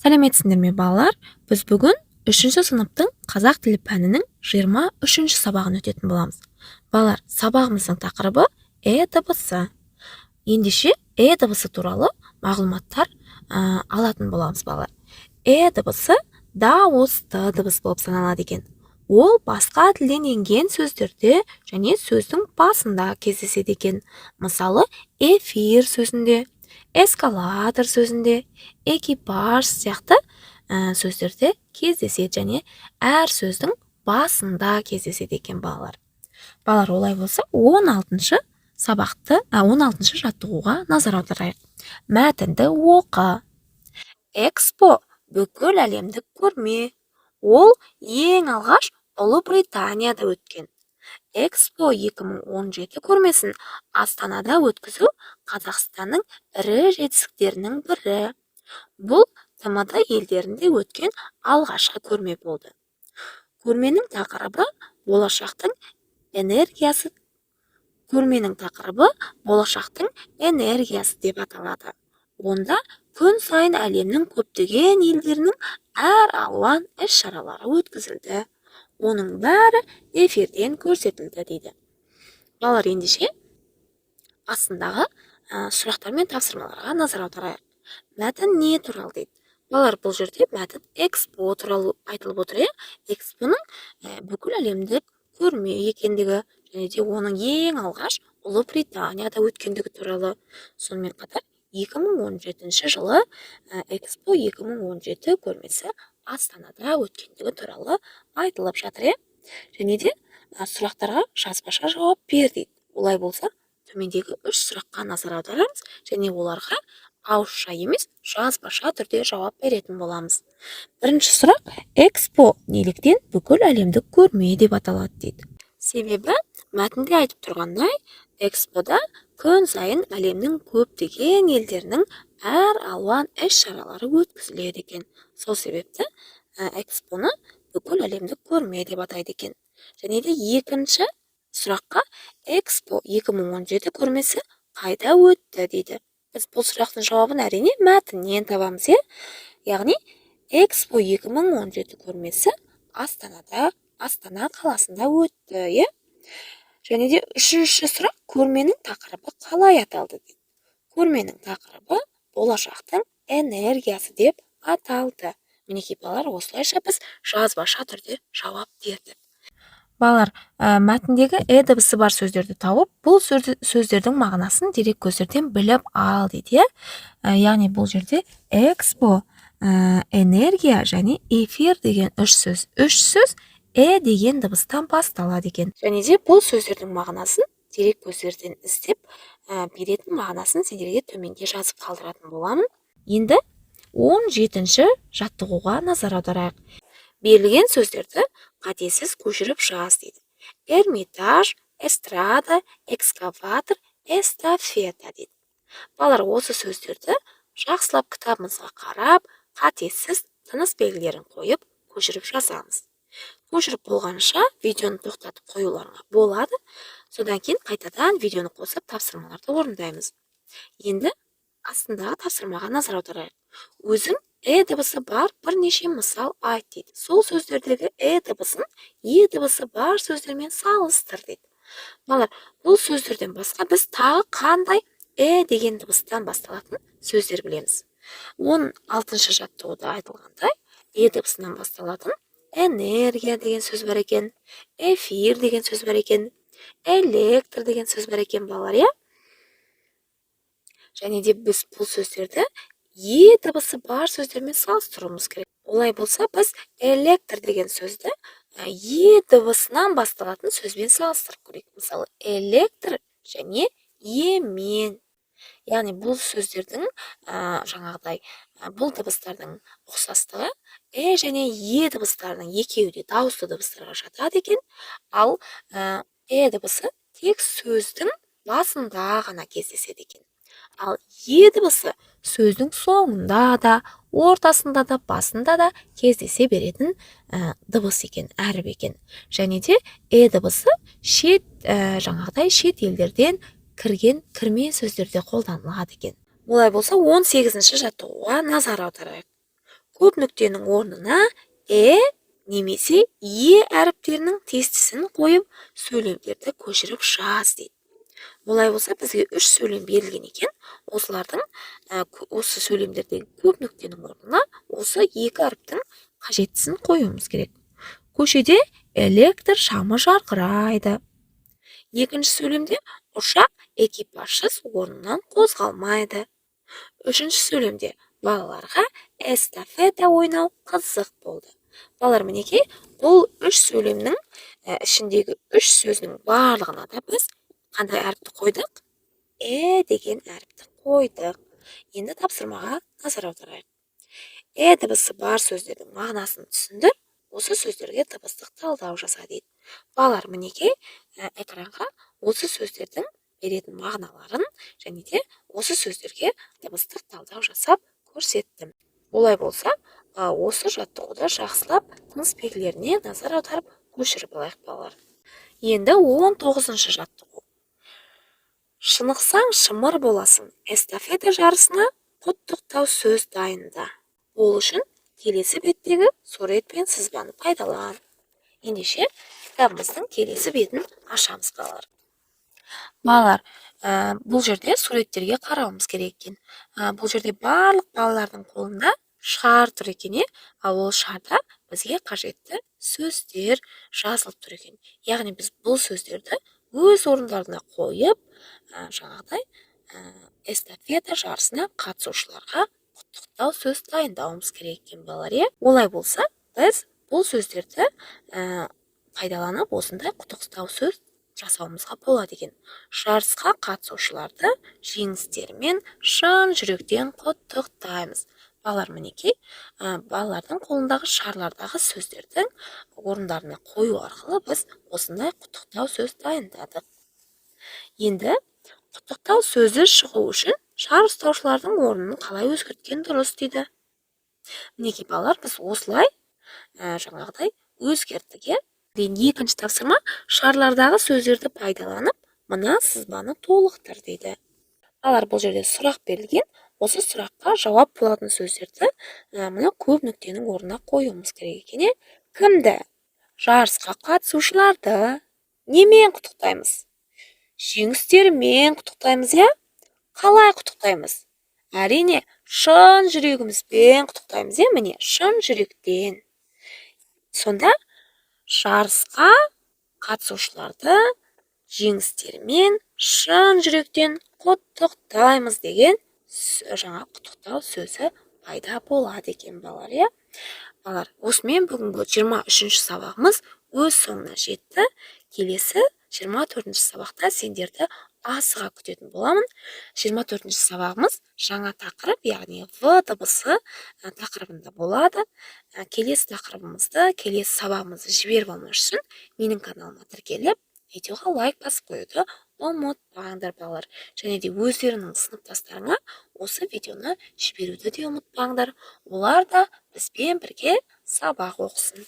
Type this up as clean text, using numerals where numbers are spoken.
Сәлеметсіңдер ме, балалар! Біз бүгін үшінші сыныптың қазақ тілі пәнінің 23-ші сабағын өтетін боламыз. Балалар, сабағымыздың тақырыбы «Э дыбысы». Ендеше, э дыбысы туралы мағлұматтар алатын боламыз. Балалар, э дыбысы дауысты дыбыс болып саналады екен. Ол басқа тілден енген сөздерде және сөздің басында кездеседі екен. Мысалы, эфир сөзінде, эскалатор сөзінде, экипаж сияқты сөздерде кездеседі және әр сөздің басында кездеседі екен, балалар. Балалар, олай болса, 16-шы сабақты, 16-шы жаттығуға назар аударайық. Мәтінді оқы. Экспо – бүкіл әлемдік көрме. Ол ең алғаш Ұлыбританияда өткен. Экспо 2017 көрмесін Астанада өткізу – Қазақстанның ірі жетістіктерінің бірі. Бұл ТМД елдерінде өткен алғашқы көрме болды. Көрменің тақырыбы «Болашақтың энергиясы». Көрменің тақырыбы «Болашақтың энергиясы» деп аталады. Онда күн сайын әлемнің көптеген елдерінің әр алуан іс-шаралары өткізілді. Оның бәрі эфирден көрсетілді, дейді. Балалар, ендеше, астындағы сұрақтар мен тапсырмаларға назар аударайық. Мәтін не туралы, дейді. Балалар, бұл жерде мәтін экспо туралы айтылып отыр, иә. Экспоның бүкіл әлемдік көрме екендігі және де оның ең алғаш Ұлыбританияда өткендігі туралы, сонымен қатар 2017 жылы Экспо 2017 көрмесі Астанада өткендігі туралы айтылып жатыр, иә. Және де сұрақтарға жазбаша жауап бер, дейді. Олай болса, төмендегі үш сұраққа назар аударамыз және оларға ауызша емес, жазбаша түрде жауап беретін боламыз. Бірінші сұрақ: экспо неліктен бүкіл әлемдік көрме деп аталады, дейді. Себебі мәтінде айтып тұрғандай, экспода күн сайын әлемнің көптеген елдерінің әр алуан іс-шаралары өткізіледі екен. Сол себепті экспоны бүкіл әлемдік көрме деп атайды екен. Және де екінші сұраққа: Экспо 2017 көрмесі қайда өтті, дейді. Біз бұл сұрақтың жауабын, әрине, мәтіннен табамыз, иә. Яғни Экспо 2017 көрмесі Астанада, Астана қаласында өтті, иә. Және де үшінші сұрақ: көрменің тақырыбы қалай аталды, дейді. Көрменің тақырыбы «Болашақтың энергиясы» деп аталды. Мінекей, балалар, осылайша біз жазбаша түрде жауап бердік. Балалар, мәтіндегі э дыбысы бар сөздерді тауып, бұл сөздердің мағынасын дерек көздерден біліп ал, дейді, иә. Яғни бұл жерде экспо, энергия және эфир деген үш сөз, үш сөз э деген дыбыстан басталады екен. Және де бұл сөздердің мағынасын дерек көздерден іздеп, беретін мағынасын сендерге төменде жазып қалдыратын боламын. Енді 17-ші жаттығуға назар аударайық. Берілген сөздерді қатесіз көшіріп жаз, дейді. Эрмитаж, эстрада, экскаватор, эстафета, дейді. Балалар, осы сөздерді жақсылап кітабымызға қарап, қатесіз тыныс белгілерін қойып, көшіріп жазамыз. Көшіріп болғанша видеоны тоқтатып қоюларыңа болады. Содан кейін қайтадан видеоны қосып, тапсырмаларды орындаймыз. Енді астындағы тапсырмаға назар аударайық. Өзің э дыбысы бар бірнеше мысал айт, дейді. Сол сөздердегі э дыбысын е дыбысы бар сөздермен салыстыр, дейді. Балалар, бұл сөздерден басқа біз тағы қандай э деген дыбыстан басталатын сөздер білеміз? 16-шы жаттығуда айтылғандай, е дыбысынан басталатын энергия деген сөз бар екен, эфир деген сөз бар екен, электр деген сөз бар екен, балалар, иә. Және де біз бұл сөздерді е дыбысы бар сөздермен салыстыруымыз керек. Олай болса, біз электр деген сөзді е дыбысынан басталатын сөзбен салыстырып көрейік. Мысалы, электр және емен. Яғни бұл сөздердің жаңағыдай бұл дыбыстардың ұқсастығы: э және е дыбыстарының екеуі де дауысты дыбыстарға жатады екен, ал э дыбысы тек сөздің басында ғана кездеседі екен, ал е дыбысы сөздің соңында да, ортасында да, басында да кездесе беретін дыбыс екен, әріп екен. Және де э дыбысы шет жаңағыдай шет елдерден кірген кірме сөздерде қолданылады екен. Олай болса, 18-ші жаттығуға назар аударайық. Көп нүктенің орнына «э» немесе «е» әріптерінің тиістісін қойып, сөйлемдерді көшіріп жаз дейді. Олай болса, бізге үш сөйлем берілген екен. Осылардың, осы сөйлемдердегі көп нүктенің орнына осы екі әріптің қажеттісін қоюымыз керек. Көшеде электр шамы жарқырайды. Екінші сөйлемде: ұшақ экипажсыз орнынан қозғалмайды. Үшінші сөйлемде: балаларға эстафета ойнау қызық болды. Балалар, мінекей, бұл үш сөйлемнің ішіндегі үш сөздің барлығына да біз қандай әріпті қойдық? «Э» деген әріпті қойдық. Енді тапсырмаға назар аударайық. «Э» дыбысы бар сөздердің мағынасын түсіндір, осы сөздерге дыбыстық талдау жаса дейді. Балалар, мінекей, экранға осы сөздердің беретін мағыналарын және де осы сөздерге дыбыстық талдау жасап көрсеттім. Олай болса, осы жаттығуды жақсылап тыныс белгілеріне назар аударып, көшіріп алайық, балалар. Енді 19-шы жаттығу. Шынықсаң, шымыр боласың. Эстафета жарысына құттықтау сөз дайында. Ол үшін келесі беттегі сурет пен сызбаны пайдалан. Ендеше, кітабымыздың келесі бетін ашамыз, балалар. Балалар, бұл жерде суреттерге қарауымыз керек екен. Бұл жерде барлық балалардың қолында шар тұр екен, иә. Ал ол шарда бізге қажетті сөздер жазылып тұр екен. Яғни біз бұл сөздерді өз орындарына қойып, жаңағыдай эстафета жарысына қатысушыларға құттықтау сөз дайындауымыз керек екен, балалар, иә. Олай болса, біз бұл сөздерді пайдаланып, осындай құттықтау сөз жасауымызға болады екен. Жарысқа қатысушыларды жеңістерімен шын жүректен құттықтаймыз. Балалар, мінекей, балалардың қолындағы шарлардағы сөздердің орындарына қою арқылы біз осындай құттықтау сөз дайындадық. Енді құттықтау сөзі шығу үшін шар ұстаушылардың орнын қалай өзгерткен дұрыс дейді. Мінекей, балалар, біз осылай жаңағыдай өзгерттік, иә. Енді екінші тапсырма: шарлардағы сөздерді пайдаланып, мына сызбаны толықтыр дейді. Балалар, бұл жерде сұрақ берілген. Осы сұраққа жауап болатын сөздерді мына көп нүктенің орнына қоюымыз керек екен, иә. Кімді? Жарысқа қатысушыларды. Немен құттықтаймыз? Жеңістерімен құттықтаймыз, иә. Қалай құттықтаймыз? Әрине, шын жүрегімізбен құттықтаймыз, иә. Міне, шын жүректен. Сонда жарысқа қатысушыларды жеңістерімен шын жүректен құттықтаймыз деген жаңа құттықтау сөзі пайда болады екен, балалар, иә. Балалар, осымен бүгінгі 23-ші сабағымыз өз соңына жетті. Келесі 24-ші сабақта сендерді асыға күтетін боламын. 24-ші сабағымыз жаңа тақырып, яғни «в» дыбысы тақырыбында болады. Келесі тақырыбымызды, келесі сабағымызды жіберіп алмас үшін менің каналыма тіркеліп, видеоға лайк басып қоюды ұмытпаңдар, балалар. Және де өздеріңнің сыныптастарыңа осы видеоны жіберуді де ұмытпаңдар. Олар да бізбен бірге сабақ оқысын.